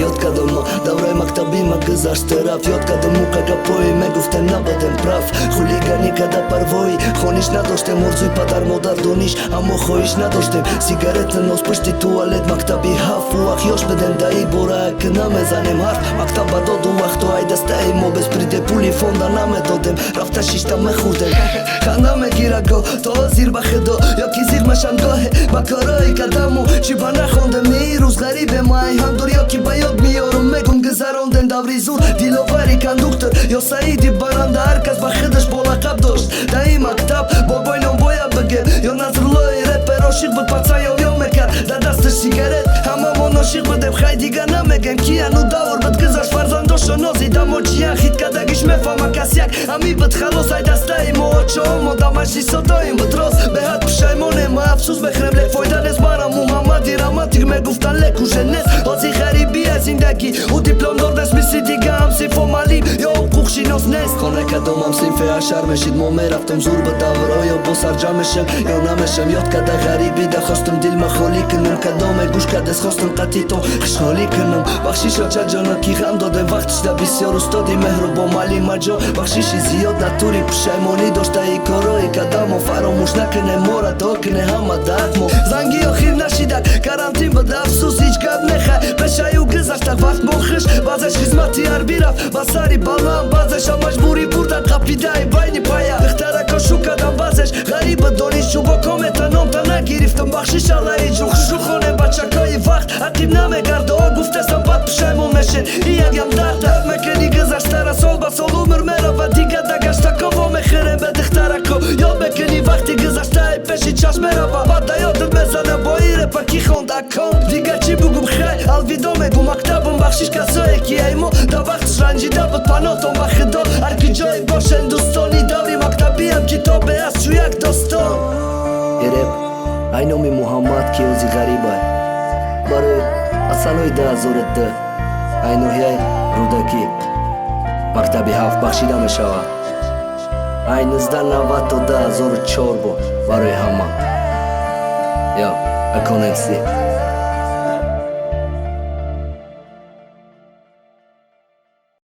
Ёд кардам ма давраи мактабӣ, ма гузашта рафт. Ёд кардам муқа гапҳое мегуфтем, набадем прав. Хулиганӣ када, парвои хониш надоштем. Орзуи падар модар дониш, аммо хоҳиш надоштем. Сигарета нос пушти туалет мактаби ҳафт. Ӯ вақт ёш бидем, даи бора ки намезанем ҳарф. Мактаб ба доду вақту ай дастаи мо без придепули фонда намедодем. Рафта шишта мехӯрдем. Ханда мегирад го то ҳозир, ба худо, ё ки зиқ мешам гоҳе ба корҳои кардаму чӣ ба нахондем. Ирӯз ғарибем ай ҳамдур, ё ки ба ёд меёрум, мегум, гузарондем даври зур. Диловари кондуктор ё Саиди баранда, ҳар кас ба худаш бо лақаб дошт даи мактаб. Бобой ном бояд бигем ё Насруллои репер, ошиқ буд, паца ёв-ёв мекард, дар дасташ сигарет. Ҳамамон ошиқ будем, хай, дига намегем кияну. Давр буд, гузашт, фарзандошо нозида мо чиян хит кардагиш мефаҳма кас як ҳами буд. Халос, ай дастаи мо очомо да маҷлисо доим буд. Рост, беҳад пушаймонем ма, афсӯс мехӯрем, лек фоида нест. Мара Муҳаммади романтик мегуфтан, лек уже нест. Ҳозир ғарибия зиндагӣ, ӯ дипломдор нест, мисли дига ҳамсинфо маълим ё ҳуқуқшинос нест. Хона кадомам синфи ҳашар мешид, мо мерафтем зур ба давр. Оё бо сарҷам мешем ё намешем? Ёд карда ғарибида хостум дилма холӣ кунам. Кадоме гӯш кардес, хостум қатитон хушҳолӣ кунам. Бахшиш, очаҷоно, ки ғам додем вақтишда бисёр. Устоди меҳрубон, маълимаҷон, бахшиши зиёд. Натури пушаймонӣ доштаи корҳои кадамо фаромӯш накунем, мора дуо куне ҳама даҳмо. Занги охир нашидак, карантин буд, афсӯс, ҳеҷ гап нехай. Пешаю гузашта вақт мо хиш, баъзеш хизмати ҳарбӣ рафт ба сари баланд, баъзеша маҷбурӣ бурдан қапидаи байни пая. Духтарако шу кардам, баъзеш ғариба донишҷӯ бо комета номта нагирифтам, бахшиш, аллаиҷон. Хушу хонем, бачакои, вақт ақиб намегарда. О гуфтесам, баъд пушаймон мешен, иягам дарда мекунӣ гузаштара. Сол ба сол умр мерава, дига да гаштако вомехӯрем бе духтарако. Ёд мекунӣ вақти гузаштаи пеши чашм мерава, баъд да ёдат мезана бо и репа ки хонд акон. Дига чӣ бугум? Хай, алвидо мегум мактабам. Бахшиш касое ки ай мо да вақтш ранҷида буд. Паноҳтон ба худо, ҳар ки ҷое бошен. Дӯстони даври мактабиам китобе аст чу як достон. Эреп ай номи Муҳаммад, ки ози ғарибай, барои аз санои 2002, ай ноҳияи Рӯдакӣ, мактаби ҳафт бахшида мешавад. Ай 1990 то 2004 бо барои ҳама. Ё Акон МС.